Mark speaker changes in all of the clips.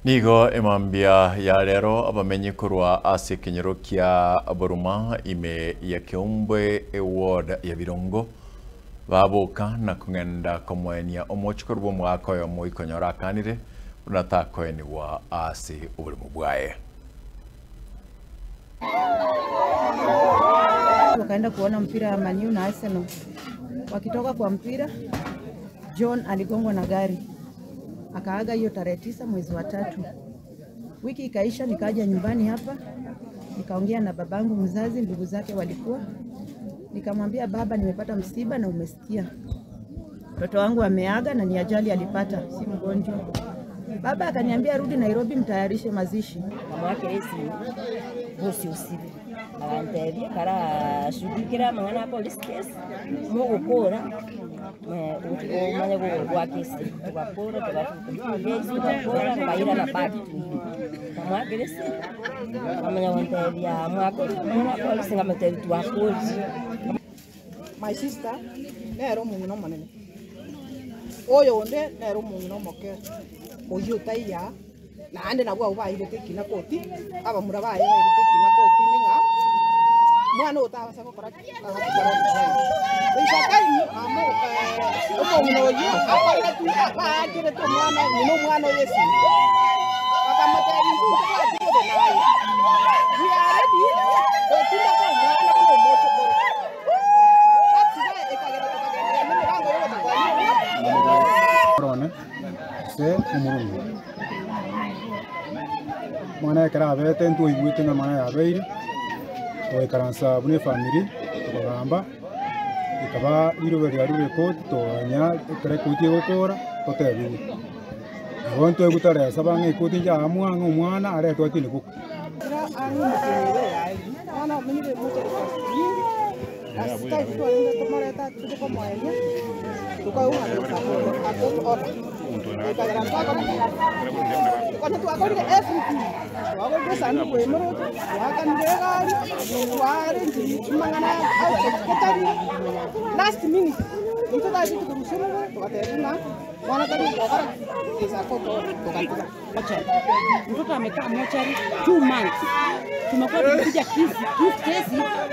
Speaker 1: Nigo emambia ya lero abamenyi korwa ase ekenyoro kia Boruma ime ya Keumbwe eward ya Birongo baboka na kungenda komoenia omochikoro bw'omwaka oyo moikonyora akanire unatakoeniwa ase oborimo bwaye.
Speaker 2: Wakaenda kuona mpira wa Man U na Arsenal. Wakitoka kwa mpira, John aligongwa na gari. Akaaga hiyo tarehe 9 mwezi wa 3. Wiki ikaisha, nikaja nyumbani hapa, nikaongea na babangu mzazi, ndugu zake walikuwa. Nikamwambia baba, nimepata msiba na umesikia. Mtoto wangu ameaga na ni ajali alipata, si mgonjwa. Baba akaniambia rudi Nairobi mtayarishe mazishi.
Speaker 3: Mama yake esi bosi usibi. Abantebia kara shugikira mangana police case mugukora umanye gwa kesi tugakora tugakora bayira na back. Mama yake esi amanya wantebia mwakora mangana police ngamatebia twakora.
Speaker 4: My sister nero mungu manene. Oyo onde nero mungu moke. Oyo taiya na ande nabwo abo bairete kina koti abamura baye bairete kina koti ninga mwana otabasa gokora
Speaker 5: Se umurungu mwana ekera abete ntu oigwete na mwana yabeire toikaransa bune family tokogamba ikaba irobe riarure koti tonya ekere koti egokora totebiwe igo ntwegutaresa bang'e ekoti njaamwa ng'a omwana aretwa tini kuku
Speaker 4: Last minute,
Speaker 6: mtoto amekaa mochari 2 months. Tumekuwa tukikuja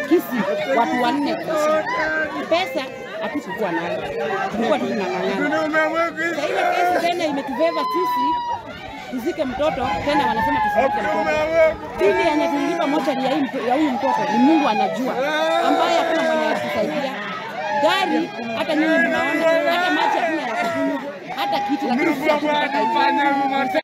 Speaker 6: Kisi watu wanne. Pesa hatukuwa nayo. Tulikuwa tunang'ang'ana. Sasa ile kesi tena imetubeba sisi tuzike mtoto, tena wanasema tusizike mtoto. Pili yenye tulilipa mochari ya huyu mtoto ni Mungu anajua, ambaye hakuna mwenye alitusaidia. Gari hata nyinyi mnaona, hata maji hakuna ya kukunywa, hata kitu, lakini sisi hatutaka hivyo.